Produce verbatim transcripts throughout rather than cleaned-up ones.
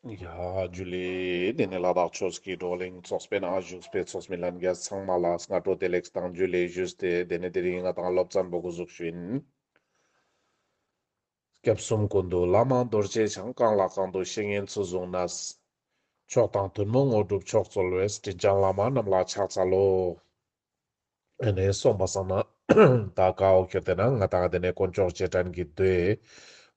ཡ་ཇུ་ལེ། དེ་ནས་ལ་དྭགས་ཆོས་ཀྱི་བགྲོ་གླེང་ཚོགས་པའི་ནང་བཞུགས་པའི་ཚོགས་མི་ལྷན་རྒྱས་ཚང་མ་ལ་སྔ་དྲོ་བདེ་ལེགས་དང་ཇུ་ལེ་ཞུས་ཏེ། དེ་ནས་དེ་རིང་ང་དང་སློབ་ཚན་པོ་འགོ་འཛུགས་ཞུ་ཡིན། སྐྱབས་གསུམ་ཀུན་འདུས་བླ་མ་རྡོ་རྗེ་འཆང་། གང་ལ་གང་འདུལ་བཤེས་གཉེན་ཚུལ་བཟུང་ནས། མཆོག་དང་ཐུན་མོང་དངོས་གྲུབ་མཆོག་སྩོལ་བའི། དྲིན་ཅན་བླ་མ་རྣམས་ལ་ཕྱག་འཚལ་ལོ། ཨེ་ནས་སོང་པ་སང་ན་ད་ཀ་བོ་ཁྱེར་ཏེ་ན་ང་དང་དེ་ནས་དཀོན་མཆོག་རྗེས་དྲན་གྱི་མདོའི་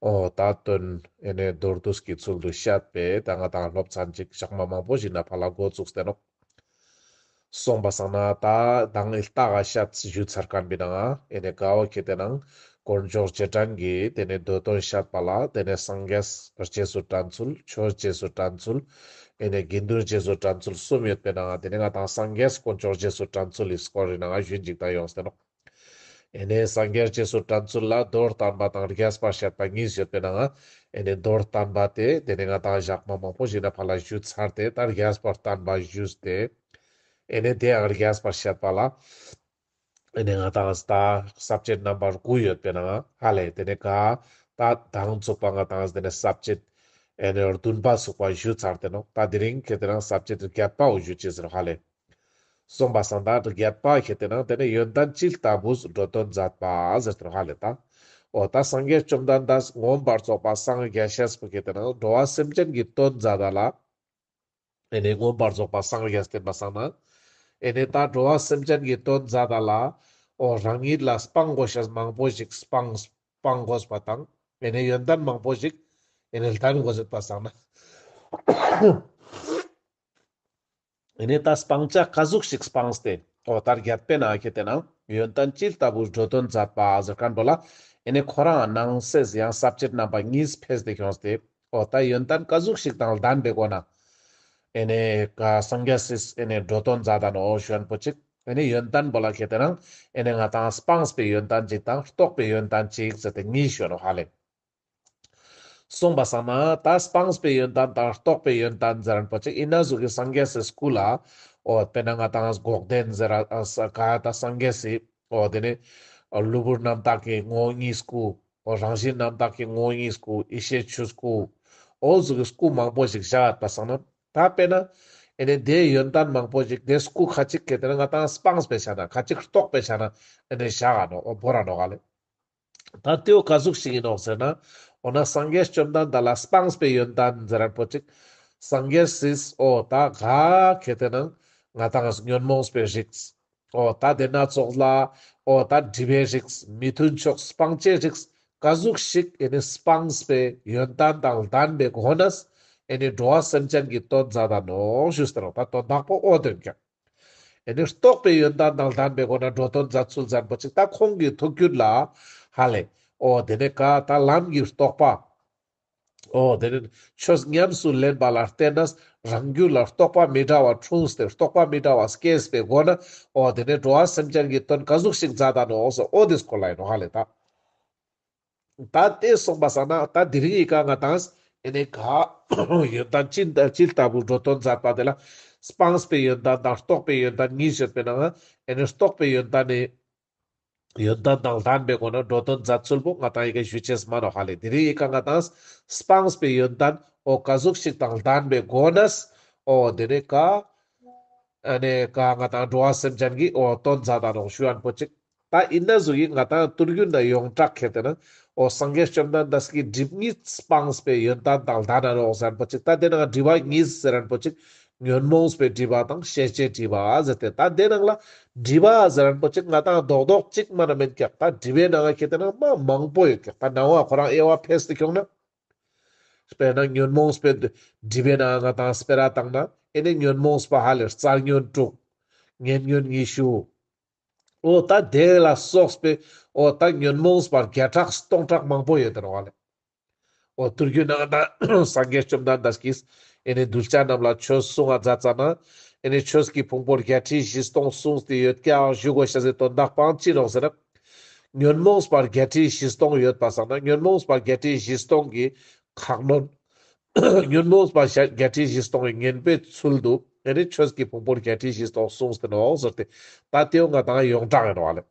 འོ་ད་དོན་ཨེ་ནས་མདོར་བསྡུས་ཀྱི་ཚུལ་དུ་བཤད་པས། ད་ང་དང་སློབ་ཚན་ཅིག་ཞག་མ་མང་པོ་ཞིག་ནས་ཕར་ལ་འགོ་བཙུགས་ཏེ་ནོག། སོང་པ་སང་ན་ད་དང་ལྟ་ག་བཤད་ཞུ་ཚར་མཁན་པའི་ནང་ཨེ་ནས་ཀ་བོ་ཁྱེར་ཏེ་ན་དཀོན་མཆོག་རྗེས་དྲན་གྱི་དེ་ནས་མདོ་དོན་བཤད་པ་ལ་དེ་ནས་སངས་རྒྱས་རྗེས་སུ་དྲན་ཚུལ། ཆོས་རྗེས་སུ་དྲན་ཚུལ། ཨེ་ནས་དགེ་འདུན་རྗེས་སུ་དྲན་ཚུལ་གསུམ་ཡོད་པའི་ནང་དེ་ནས་ང་དང་སངས་རྒྱས་དཀོན་མཆོག་རྗེས་སུ་དྲན་ཚུལ་ལི་སྐོར་རི་ནང་ཞུན་ཅིག་ད་ཡོངས་ཏེ་ནོག། ཨེ་ནས་སངས་རྒྱས་རྗེས་སུ་དྲན་ཚུལ་ལ་མདོར་བསྟན་པ་དང་རྒྱས་པར་བཤད་པ་གཉིས་ཡོད་པའི་ནང་ཨེ་ནས་མདོར་བསྟན་པ་དེ་དེ་ནས་ང་དང་ཞག་མ་མང་པོ་ཞིག་ནས་ཕར་ལ་ཞུ་ཚར་ཏེ། ད་རྒྱས་པར་བསྟན་པ་ཞུས་ཏེ་ཨེ་ནས་དེ་ཡང་རྒྱས་པར་བཤད་པ་ལ་ཨེ་ནས་ང་དང་ད་ས་བཅད་རྣམ་པ་དགུ་ཡོད་པའི་ནང་ཧ་ལེ་དེ་ནས་ག་ད་དང་ཚུགས་པ་ང་དང་དེ་ནས་ས་བཅད་ཨེ་ནས་བདུན་པ་ཚུགས་པ་ཞུ་ཚར་ཏེ་ནོག། ད་དེ་རིང་ཁྱེར་ཏེ་ན་ས་བཅད་བརྒྱད་པའོ་ཞུ་ཅེས་ཟེར་ཧ་ལེ། སོང་པ་སང་ད་བརྒྱད་པ་ཁྱེར་ཏེ་ན་དེ་ནས་ཡོན་ཏན་ཅི་ལྟ་བུས་འགྲོ་དོན་མཛད་པ་ཟེར་ཏེ་ནོག་ཧ་ལེ་ད། འོ་ད་སངས་རྒྱས་བཅོམ་ལྡན་འདས་མངོན་པར་རྫོགས་པ་སངས་རྒྱས་ཤེས་པོ་ཁྱེར་ཏེ་ན་འགྲོ་བ་སེམས་ཅན་གྱི་དོན་མཛད་ད་ལ། ཨེ་ནས་མངོན་པར་རྫོགས་པ་སངས་རྒྱས་བསྟན་པ་སང་ན། ཨེ་ནས་ད་འགྲོ་བ་སེམས་ཅན་གྱི་དོན་མཛད་ད་ལ། འོ་རང་ཉིད་ལ་སྤང་དགོས་ཤེས་མང་པོ་ཞིག་སྤང་སྤང་དགོས་པ་དང་། ཨེ་ནས་ཡོན་ཏན་མང་པོ་ཞིག་ཨེ་ནས་ལྡན་དགོས་ཡོད་པ་སང་ན། ཨེ་ནས་ད་སྤང་བྱ་ག་ཟུག་ཞིག་སྤངས་ཏེ། འོ་ད་བརྒྱད་པའི་ནང་ཁྱེར་ཏེ་ན་ཡོན་ཏན་ཅི་ལྟ་བུས་འགྲོ་དོན་མཛད་པ་ཟེར་མཁན་པོ་ལ། ཨེ་ནས་ཁོ་རང་ནང་གསེས་ཡང་ས་བཅད་རྣམ་པ་གཉིས་ཕེས་ཏེ་ཁྱོངས་ཏེ། འོ་ད་ཡོན་ཏན་ག་ཟུག་ཞིག་དང་ལྡན་པའི་སྒོ་ན། ཨེ་ནས་ག་སངས་རྒྱས་སི་ཨེ་ནས་འགྲོ་དོན་མཛད་ད་ནོག་ཞུ་མཁན་པོ་ཅིག། ཨེ་ནས་ཡོན་ཏན་པོ་ལ་ཁྱེར་ཏེ་ན་ཨེ་ནས་ང་དང་སྤངས་པའི་ཡོན་ཏན་ཅིག་དང་རྟོགས་པའི་ཡོན་ཏན་ཅིག་ཟེར་ཏེ་གཉིས་ཞུ་ནོག་ཧ་ལེ། སོང་པ་སང་ན་ད་སྤངས་པའི་ཡོན་ཏན་དང་རྟོགས་པའི་ཡོན་ཏན་ཟེར་མཁན་པོ་ཅིག་ཨིན་ན་ཟུག་གི་སངས་རྒྱས་སི་སྐུ་ལ། འོ་དཔེར་ན་ང་དང་འགོག་བདེན་ཟེར་ར་ཨ་ས་ག་ད་སངས་རྒྱས་སི་འོ་དེ་ནས་གློ་བུར་རྣམ་དག་གི་ངོ་བོ་ཉིད་སྐུ། འོ་རང་བཞིན་རྣམ་དག་གི་ངོ་བོ་ཉིད་སྐུ། ཡེ་ཤེས་ཆོས་སྐུ། འོ་ཟུག་གི་སྐུ་མང་པོ་ཞིག་བཞག་ཡོད་པ་སང་ན། ད་དཔེར་ན་ཨེ་ནས་དེའི་ཡོན་ཏན་མང་པོ་ཞིག་དེ་སྐུ་ཁ་ཅིག་ཁྱེར་ཏེ་ན་ང་དང་སྤངས་པའི་ཆ་ན་ཁ་ཅིག་རྟོགས་པའི་ཆ་ན་ཨེ་ནས་བཞག་ག་ནོག། འོ་བོར་ར་ནོག་ག་ལེ། ད་དེའོ་ག་ཟུག་ཞིག་ཨིན་ནོག་ཟེར་ན། འོ་ན་སངས་རྒྱས་བཅོམ་ལྡན་འདས་ལ་སྤངས་པའི་ཡོན་ཏན་ཟེར་མཁན་པོ་ཅིག། སངས་རྒྱས་སི་འོ་ད་ག་ཁྱེར་ཏེ་ན་ང་དང་ཉོན་མོངས་པའི་རིགས། འོ་ད་དེ་སྣ་ཚོགས་ལ་འོ་ད་སྒྲིབ་པའི་རིགས། མི་མཐུན་ཕྱོགས་སྤང་བྱའི་རིགས། ག་ཟུག་ཞིག་ཨེ་ནི་སྤངས་པའི་ཡོན་ཏན་དང་ལྡན་པའི་སྒོ་ནས་ཨེ་ནི་འགྲོ་བ་སེམས་ཅན་གྱི་དོན་མཛད་ད་ནོག་ཞུས་ཏེ་ནོག། ད་དོན་དག་པོ་འོ་དོན་ཀྱང་། ཨེ་ནི་རྟོགས་པའི་ཡོན་ཏན་དང་ལྡན་པའི་སྒོ་ནས་འགྲོ་དོན་མཛད་ཚུལ་ཟེར་མཁན་པོ་ཅིག། ད་ཁོང་གི་ཐུགས་རྒྱུད་ལ་ཧ་ལེ་འོ་དེ་ནས་ག་ད་ལམ་གྱི་རྟོགས་པ། འོ་དེ་ནས་ཆོས་ཉམས་སུ་ལེན་པ་ལ་བརྟེན་ནས་རང་རྒྱུད་ལ་རྟོགས་པ་མི་འདྲ་བ་འཁྲུངས་ཏེ། རྟོགས་པ་མི་འདྲ་བ་སྐྱེས་པའི་སྒོ་ནས་འོ་དེ་ནས་འགྲོ་བ་སེམས་ཅན་གྱི་དོན་ག་ཟུག་ཞིག་མཛད་ད་ནོག་ཟེར། འོ་དེ་སྐོར་ལ་ཨིན་ནོག་ཧ་ལེ་ད། ད་དེ་སོང་པ་སང་ན་ད་དེ་རིང་ངི་ཀ་ང་དང་ཨེ་ནི་ག་ཡོན་ཏན་ཅི་ཅི་ལྟ་བུ་འགྲོ་དོན་མཛད་པ་དེ་ལ་སྤངས་པའི་ཡོན་ཏན་དང་རྟོགས་པའི་ཡོན་ཏན་གཉིས་ཡོད་པའི་ནང་ཨེ་ནི་རྟོགས་པའི་ཡོན་ཏན་ནི་ཡོན་ཏན་དང་ལྡན་པའི་སྒོ་ནས་འགྲོ་དོན་མཛད་ཚུལ་པོ་ང་དང་ཡི་གེ་ཞུ་ཅེས་མ་ནོག་ཧ་ལེ། དེ་རིང་ཡི་ཀ་ང་དང་སྤངས་པའི་ཡོན་ཏན་འོ་ག་ཟུག་ཞིག་དང་ལྡན་པའི་སྒོ་ནས་འོ་དེ་ནས་ག་ཨེ་ནི་ག་ང་དང་འགྲོ་བ་སེམས་ཅན་གྱི་འོ་དོན་མཛད་ད་ནོག་ཞུ་མཁན་པོ་ཅིག། ད་ཨིན་ན་ཟུག་གི་ང་དང་ཐུགས་རྒྱུད་ན་ཡོངས་གྲགས་ཁྱེར་ཏེ་ན་འོ་སངས་རྒྱས་བཅོམ་ལྡན་འདས་ཀྱིས་སྒྲིབ་གཉིས་སྤངས་པའི་ཡོན་ཏན་དང་ལྡན་ན་ནོག་ཟེར་མཁན་པོ་ཅིག། ད་དེ་ནང་སྒྲིབ་པ་གཉིས་ཟེར་མཁན་པོ་ཅིག། ཉོན་མོངས་པའི་སྒྲིབ་པ་དང་ཤེས་བྱའི་སྒྲིབ་པ་ཟེར་ཏེ། ད་དེ་ནང་ལ་སྒྲིབ་པ་ཟེར་མཁན་པོ་ཅིག་ང་དང་རྡོག་རྡོག་ཅིག་མ་ན་མེན་ཀྱག། ད་སྒྲིབ་པའི་ནང་ཁྱེར་ཏེ་ན་མ་མང་པོ་ཡོད་ཀྱག། ད་ནང་བ་ཁོ་རང་དབྱེ་བ་ཕེས་ཏེ་ཁྱོང་ན། དཔེར་ན་ཉོན་མོངས་པའི་སྒྲིབ་པའི་ནང་ང་དང་སྤེ་ར་བཏང་ན་ཨེ་ནི་ཉོན་མོངས་པ་ཧ་ལེ་རྩ་ཉོན་དྲུག། ཉེ་ཉོན་ཉི་ཤུ། འོ་ད་དེ་ལ་སོགས་པའི་འོ་ད་ཉོན་མོངས་པ་བརྒྱ་ཕྲག་སྟོང་ཕྲག་མང་པོ་ཡོད་དེ་ནོག་ཧ་ལེ། འོ་ཐུགས་རྒྱུད་ནང་ད་སངས་རྒྱས་བཅོམ་ལྡན་འདས་ཀྱིས་ཨེ་ནི་གདུལ་བྱ་རྣམས་ལ་ཆོས་གསུང་བ་མཛད་ཙ་ན་ཨེ་ནི་ཆོས་ཀྱི་ཕུང་པོ་བརྒྱད་ཁྲི་བཞི་སྟོང་གསུངས་ཏེ་ཡོད་ཀྱག་ཞུ་དགོས་ཤེས་སི་དོན་དག་པོ་ཅི་ནོག་ཟེར་ན། ཉོན་མོངས་པ་བརྒྱད་ཁྲི་བཞི་སྟོང་ཡོད་པ་སང་ན་ཉོན་མོངས་པ་བརྒྱད་ཁྲི་བཞི་སྟོང་གི་ཁ་སྣོན། ཉོན་མོངས་པ་བརྒྱད་ཁྲི་བཞི་སྟོང་གི་ངན་པའི་ཚུལ་དུ་ཨེ་ནི་ཆོས་ཀྱི་ཕུང་པོ་བརྒྱད་ཁྲི་བཞི་སྟོང་གསུངས་ཏེ་ནོག་ཟེར་ཏེ། ད་དེའོ་ང་དང་ཡོངས་གྲགས་ཨིན་ནོག་ཧ་ལེ།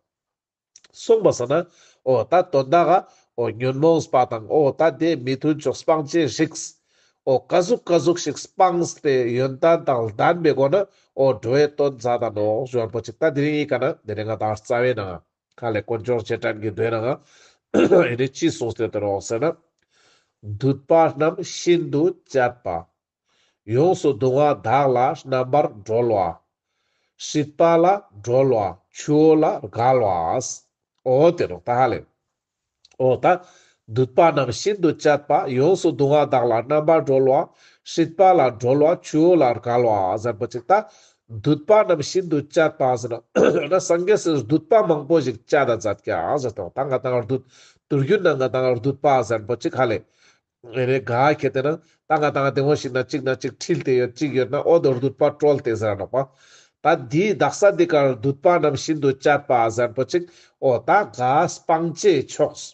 སོང་པ་སང་ན་འོ་ད་དོན་དག་ག་འོ་ཉོན་མོངས་པ་དང་འོ་ད་དེ་མི་མཐུན་ཕྱོགས་སྤང་བྱའི་རིགས། འོ་ཀ་ཟུག་ཀ་ཟུག་ཞིག་སྤངས་ཏེ་ཡོན་ཏན་དང་ལྡན་པའི་སྒོ་ནས་འོ་འགྲོ་བའི་དོན་མཛད་ད་ནོག་ཞུ་བ་པོ་ཅིག་ད་དེ་རིང་ཡི་ཀ་ན་དེ་རིང་ང་དང་རྩ་བའི་ནང་ཁ་ལས་དཀོན་མཆོག་རྗེས་དྲན་གྱི་མདོའི་ནང་ཨེ་ནི་ཅི་གསུངས་ཏེ་ཡོད་དེ་ནོག་ཟེར་ན། མདུད་པ་རྣམས་ཤིན་ཏུ་བཅད་པ། ཡོངས་སུ་གདུང་བ་དག་ལ་རྣམ་པར་གྲོལ་བ། སྲིད་པ་ལ་གྲོལ་བ་ཆུ་བོ་ལ་བརྒལ་བ། འོ་དེ་ནོག་ད་ཧ་ལེ། འོ་ད། མདུད་པ་རྣམས་ཤིན་ཏུ་བཅད་པ། ཡོངས་སུ་གདུང་བ་དག་ལ་རྣམ་པར་གྲོལ་བ། སྲིད་པ་ལ་གྲོལ་བ་ཆུ་བོ་ལ་བརྒལ་བ་ཟེར་པོ་ཅིག་ད། མདུད་པ་རྣམས་ཤིན་ཏུ་བཅད་པ་ཟེར་ན་སངས་རྒྱས་སི་མདུད་པ་མང་པོ་ཞིག་བཅད་ད་མཛད་ཀྱག་ཟེར་ཏེ་ད་ང་དང་མདུད། དུས་རྒྱུན་ན་ང་དང་མདུད་པ་ཟེར་པོ་ཅིག་ཧ་ལེ། ཨེ་ནི་ག་ཁེ་ཏེ་ན་ད་ང་དང་དེ་འོ་ཞིག་ན་གཅིག་ན་གཅིག་འཁྲིལ་ཏེ་ཡོད་གཅིག་ཡོད་ན་འོ་དེ་མདུད་པ་དཀྲོལ་ཏེ་ཟེར་ནོག་པ། ད་འདི་དག་ས་འདི་ཀ་མདུད་པ་རྣམས་ཤིན་ཏུ་བཅད་པ་ཟེར་པོ་ཅིག་འོ་ད་ག་སྤང་བྱའི་ཕྱོགས།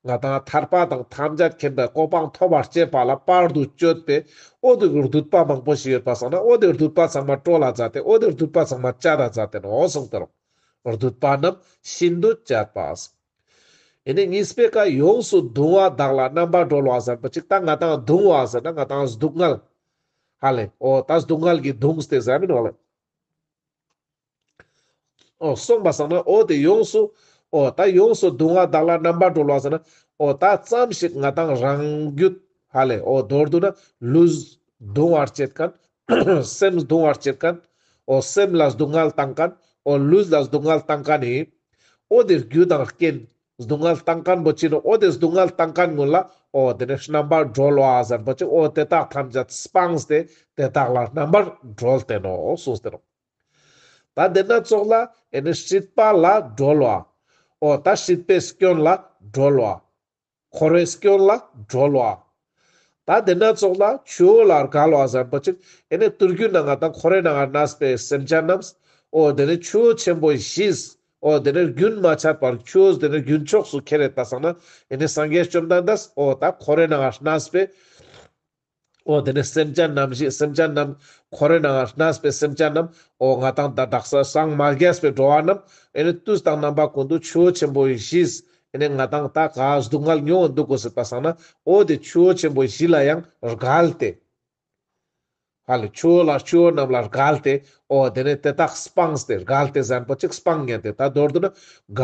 ང་དང་ཐར་པ་དང་ཐམས་ཅད་མཁྱེན་པའི་གོ་འཕང་ཐོབ་པར་བྱེད་པ་ལ་བར་དུ་གཅོད་པའི་འོ་དེ་མདུད་པ་མང་པོ་ཞིག་ཡོད་པ་སང་ན་འོ་དེ་མདུད་པ་ཚང་མ་དཀྲོལ་ལ་མཛད་དེ་འོ་དེ་མདུད་པ་ཚང་མ་བཅད་ད་མཛད་དེ་ནོག་གསུངས་ཏེ་ནོག་མདུད་པ་རྣམས་ཤིན་ཏུ་བཅད་པ། ཨེ་ནི་གཉིས་པའི་ཀ་ཡོངས་སུ་གདུང་བ་དག་ལ་རྣམ་པར་གྲོལ་བ་ཟེར་པོ་ཅིག་ད་ང་དང་གདུང་བ་ཟེར་ན་ང་དང་སྡུག་བསྔལ། ཧ་ལེ། འོ་ད་སྡུག་བསྔལ་གྱིས་གདུངས་ཏེ་ཟེར་མིན་ནོག་ལེ། འོ་སོང་པ་སང་ན་འོ་དེ་ཡོངས་སུ། འོ་ད་ཡོངས་སུ་གདུང་བ་དག་ལ་རྣམ་པར་གྲོལ་བ་ཟེར་ན། འོ་ད་ཙམ་ཞིག་ང་དང་རང་རྒྱུད། ཧ་ལེ། འོ་མདོར་བསྡུ་ན་ལུས་གདུང་བར་བྱེད་མཁན། སེམས་གདུང་བར་བྱེད་མཁན། འོ་སེམས་ལ་སྡུག་བསྔལ་བཏང་མཁན། འོ་ལུས་ལ་སྡུག་བསྔལ་བཏང་མཁན་ནི། འོ་དེ་རྒྱུ་དང་རྐྱེན། སྡུག་བསྔལ་བཏང་མཁན་པོ་ཅི་ནོག་འོ་དེ་སྡུག་བསྔལ་བཏང་མཁན་ཀུན་ལ་འོ་དེ་ནི་རྣམ་པར་གྲོལ་བ་ཟེར་པོ་ཅིག་འོ་དེ་དག་ཐམས་ཅད་སྤངས་ཏེ་དེ་དག་ལ་རྣམ་པར་གྲོལ་ཏེ་ནོག་གསུངས་ཏེ་ནོག་ད་དེ་ན་ཙོགས་ལ་ཨེ་ནི་སྲིད་པ་ལ་གྲོལ་བ། འོ་ད་སྲིད་པའི་སྐྱོན་ལ་གྲོལ་བ། འཁོར་བའི་སྐྱོན་ལ་གྲོལ་བ། ད་དེ་ན་ཙོགས་ལ་ཆུ་བོ་ལ་བརྒལ་བ་ཟེར་པོ་ཅིག་ཨེ་ནི་དུས་རྒྱུན་ན་ང་དང་འཁོར་བའི་ནང་ང་གནས་པའི་སེམས་ཅན་རྣམས། འོ་དེ་ནི་ཆུ་བོ་ཆེན་པོ་བཞིས། འོ་དེ་ནི་རྒྱུན་མ་ཆད་པར་ཆུ་བོ་དེ་ནི་རྒྱུན་ཕྱོགས་སུ་ཁྱེར་རེད་པ་སང་ན་ཨེ་ནི་སངས་རྒྱས་བཅོམ་ལྡན་འདས་འོ་ད་འཁོར་བའི་ནང་ང་གནས་པའི། འོ་དེ་ནི་སེམས་ཅན་རྣམས་ཞེས་སེམས་ཅན་རྣམས་འཁོར་བའི་ནང་ང་གནས་པའི་སེམས་ཅན་རྣམས་འོ་ང་དང་ད་དག་ས་སངས་མ་རྒྱས་པའི་འགྲོ་བ་རྣམས་ཨེ་ནི་དུས་དང་རྣམ་པ་ཀུན་ཏུ་ཆུ་བོ་ཆེན་པོ་བཞིས་ཨེ་ནི་ང་དང་ད་ག་སྡུག་བསྔལ་མྱོང་འདུག་གོ་ཟེར་པ་སང་ན་འོ་དེ་ཆུ་བོ་ཆེན་པོ་བཞི་ལ་ཡང་བརྒལ་ཏེ། ཧ་ལེ་ཆུ་བོ་ལ་ཆུ་བོ་རྣམས་ལ་བརྒལ་ཏེ། འོ་དེ་ནི་དེ་དག་སྤངས་ཏེ་བརྒལ་ཏེ་ཟེར་པོ་ཅིག་སྤང་ཉན་ཏེ་ད་མདོར་བསྡུ་ན་ག་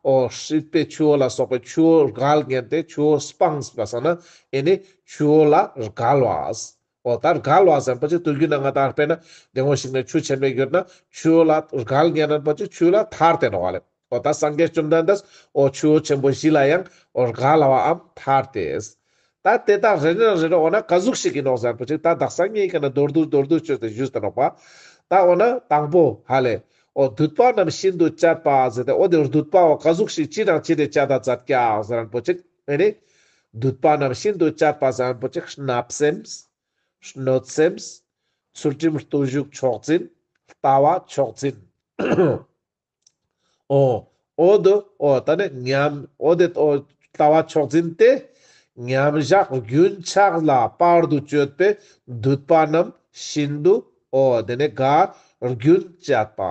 འོ་སྲིད་པའི་ཆུ་བོ་ལ་སོགས་པའི་ཆུ་བོ་བརྒལ་ཉན་ཏེ་ཆུ་བོ་སྤངས་པ་སང་ན་ཨེ་ནི་ཆུ་བོ་ལ་བརྒལ་བ། འོ་ད་བརྒལ་བ་ཟེར་པོ་ཅིག་དུས་རྒྱུན་ན་ང་དང་དཔེར་ན་དེ་འོ་ཞིག་ན་ཆུ་ཆེན་པོ་ཡོད་ན་ཆུ་བོ་ལ་བརྒལ་ཉན་པོ་ཅིག་ཆུ་ལ་ཐར་ཏེ་ནོག་ལེ། འོ་ད་སངས་རྒྱས་བཅོམ་ལྡན་འདས་འོ་ཆུ་བོ་ཆེན་པོ་བཞི་ལ་ཡང་འོ་བརྒལ་བའམ་ཐར་ཏེ། ད་དེ་དག་རེ་རེ་རེ་རེ་འོ་ན་ག་ཟུག་ཞིག་ཡིན་ནོག་ཟེར་པོ་ཅིག་ད་དག་ས་ངེ་གི་ན་མདོར་བསྡུས་མདོར་བསྡུས་བཅོས་ཏེ་ཞུས་ཏེ་ནོག་པ། ད་འོ་ན་དང་པོ་ཧ་ལེ། འོ་མདུད་པ་རྣམས་ཤིན་ཏུ་བཅད་པ་ཟེར་ཏེ་འོ་དེ་མདུད་པ་འོ་ག་ཟུག་ཞིག་ཅི་དང་ཅི་དེ་བཅད་ད་མཛད་ཀྱག་ཟེར་པོ་ཅིག་ཨེ་ནི། མདུད་པ་རྣམས་ཤིན་ཏུ་བཅད་པ་ཟེར་པོ་ཅིག་བརྣབ་སེམས། གནོད་སེམས། ཚུལ་ཁྲིམས་བརྟུལ་ཞུགས་མཆོག་འཛིན། ལྟ་བ་མཆོག་འཛིན། འོ། འོ་དོ། འོ་ད་ནི་ཉམས། འོ་དེ་འོ་ལྟ་བ་མཆོག་འཛིན་ཏེ། མཉམ་བཞག་རྒྱུན་ཆགས་ལ་བར་དུ་གཅོད་པའི་མདུད་པ་རྣམས་ཤིན་ཏུ། འོ་དེ་ནི་ག་རྒྱུན་བཅད་པ།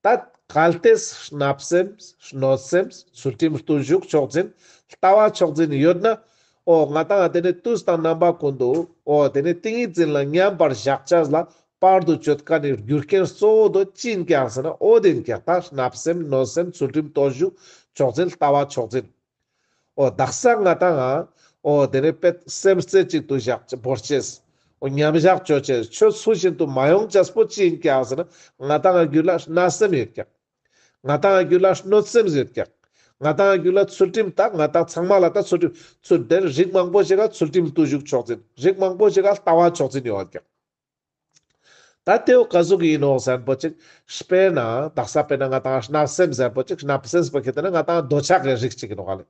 ད་གལ་ཏེ་བརྣབ་སེམས། གནོད་སེམས། ཚུལ་ཁྲིམས་བརྟུལ་ཞུགས་མཆོག་འཛིན། ལྟ་བ་མཆོག་འཛིན་ཡོད་ན། འོ་ང་དང་དེ་ནི་དུས་དང་རྣམ་པ་ཀུན་ཏུ། འོ་དེ་ནི་ཏིང་ངེ་འཛིན་ལ་མཉམ་པར་བཞག་བྱས་ལ། བར་དུ་གཅོད་མཁན་ནི་རྒྱུ་རྐྱེན་གཙོ་བོ་དོ་ཅི་ཡིན་ཀྱག་ཟེར་ན་འོ་དེ་ཡིན་ཀྱག་ད་བརྣབ་སེམས། གནོད་སེམས། ཚུལ་ཁྲིམས་བརྟུལ་ཞུགས་མཆོག་འཛིན། ལྟ་བ་མཆོག་འཛིན། འོ་དག་ས་ང་དང་ང་། འོ་དེ་ནི་དཔེ་སེམས་རྩེ་གཅིག་ཏུ་བཞག་བོར་ཅེས། འོ་མཉམ་བཞག་ཅོ་ཅེས་ཆོས་ཚུལ་བཞིན་དུ་མ་ཡོང་ཅེས་པོ་ཅི་ཡིན་ཀྱག་ཟེར་ན་ང་དང་ང་རྒྱུད་ལ་བརྣབ་སེམས་ཡོད་ཀྱག་ང་དང་ང་རྒྱུད་ལ་གནོད་སེམས་ཡོད་ཀྱག་ང་དང་ང་རྒྱུད་ལ་ཚུལ་ཁྲིམས་ད་ང་དང་ཚང་མ་ལ་ད་ཚུལ་ཁྲིམས་ཚུལ་དེ་རིགས་མང་པོ་ཞིག་ག་ཚུལ་ཁྲིམས་བརྟུལ་ཞུགས་མཆོག་འཛིན། རིགས་མང་པོ་ཞིག་ག་ལྟ་བ་མཆོག་འཛིན་ཡོད་ཀྱག་ད་དེའོ་ག་ཟུག་ཡིན་ནོག་ཟེར་པོ་ཅིག་དཔེར་ན་དག་ས་དཔེར་ན་ང་དང་བརྣབ་སེམས་ཟེར་པོ་ཅིག་བརྣབ་སེམས་པོ་ཁེ་ཏེ་ན་ང་དང་འདོད་ཆགས་ཀྱི་རིགས་ཅིག་ཡིན་ནོག་ལེ།